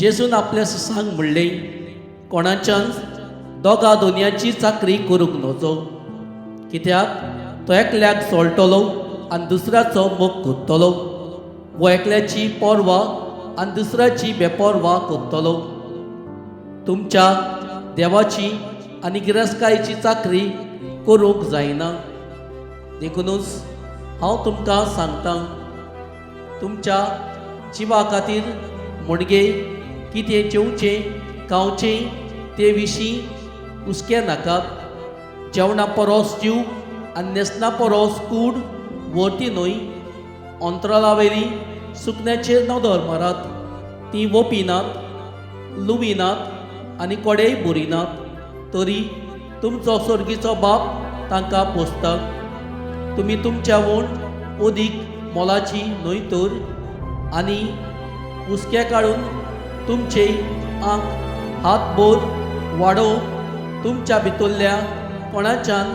जेजून आपल्या शिसांक म्हणलें, कोणाच्यान दोगा दोनयांची चाकरी करूंक नजो, कित्याक तो एकल्याक सोळटलो आनी दुसऱ्याचो मोग करतलो, वो एकल्याची पर्वा आनी दुसऱ्याची बेपर्वा करतलो. तुमच्या देवाची आनी गिरेस्तकायेची चाकरी करूंक जायना. देखुनूच हांव तुमकां सांगतां, तुमच्या जिवा खातीर म्हणगे कितें जेवचें खावचें ते विशीं हुस्के नाकात. जेवणा परस जीव आनी न्हेसणा परस कूड व्हरती न्हय? अंतराळावयली सुकण्याचेर नदर मारात. तीं वपिनात, लुविनात आनी कोडेय भरिनात, तरी तुमचो सर्गीचो बाप तांकां पोसता. तुमी तुमच्या वण अदीक मोलाची न्हय तर? आनी हुस्के काडून तुमचे आंक हात भर वाडोवंक तुमच्या भितरल्या कोणाच्यान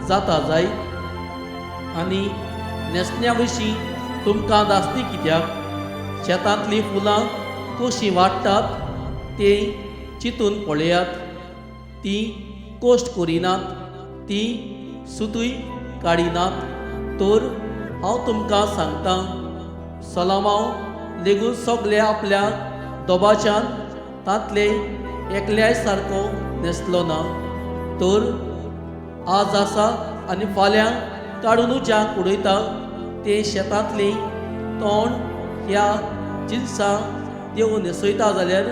जाता जायत? आनी न्हेसण्या विशीं तुमकां दासती कित्याक? शेतांतलीं फुलां कशीं वाडटात तें चिंतून पळयात. तीं कश्ट करिनात, तीं सुतूय काडिनात, तर हांव तुमकां सांगतां, सलामांव लेगून सगळे आपल्या दोबाच्यान तांतले एकल्याय सारको न्हेसलो ना. तर आज आसा आनी फाल्यां काडून उज्यांत उडयता ते शेतांतली तण ह्या जिनसां देव न्हेसयता जाल्यार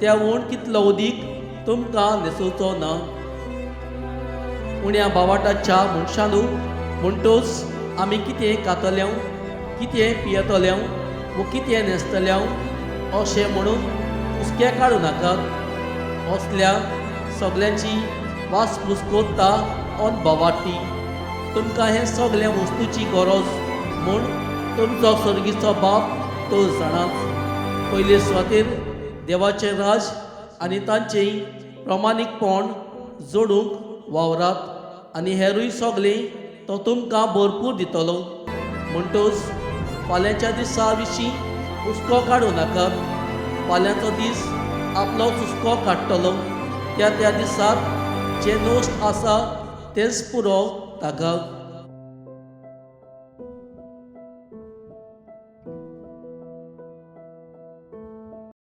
त्या वण कितलो अदीक तुमकां न्हेसोवचो ना, उण्या बावाटाच्या मनशानू? म्हणटूच आमी कितें खातले, कितें पियेतले वो कितें न्हेसतले अशें म्हणून हुस्के काडूं नाकात. असल्या सगल्यांची वासपूस करता अनभावार्थी. तुमकां हे सगल्या वस्तूची गरज म्हूण तुमचो सर्गीचो बाप तो जाणाच. पयले सुवातेर देवाचें राज आनी तांचें प्रमाणीकपण जोडूंक वावरात आनी हेरूय सगळें तो तुमकां भरपूर दितलो. म्हणटूच फाल्यांच्या दिसा विशीं हुस्को काडूं नाकात. फाल्यांचो दीस आपलो हुस्को काडटलो. त्या त्या दिसाक जें नश्ट आसा तेंच पुरो ताका.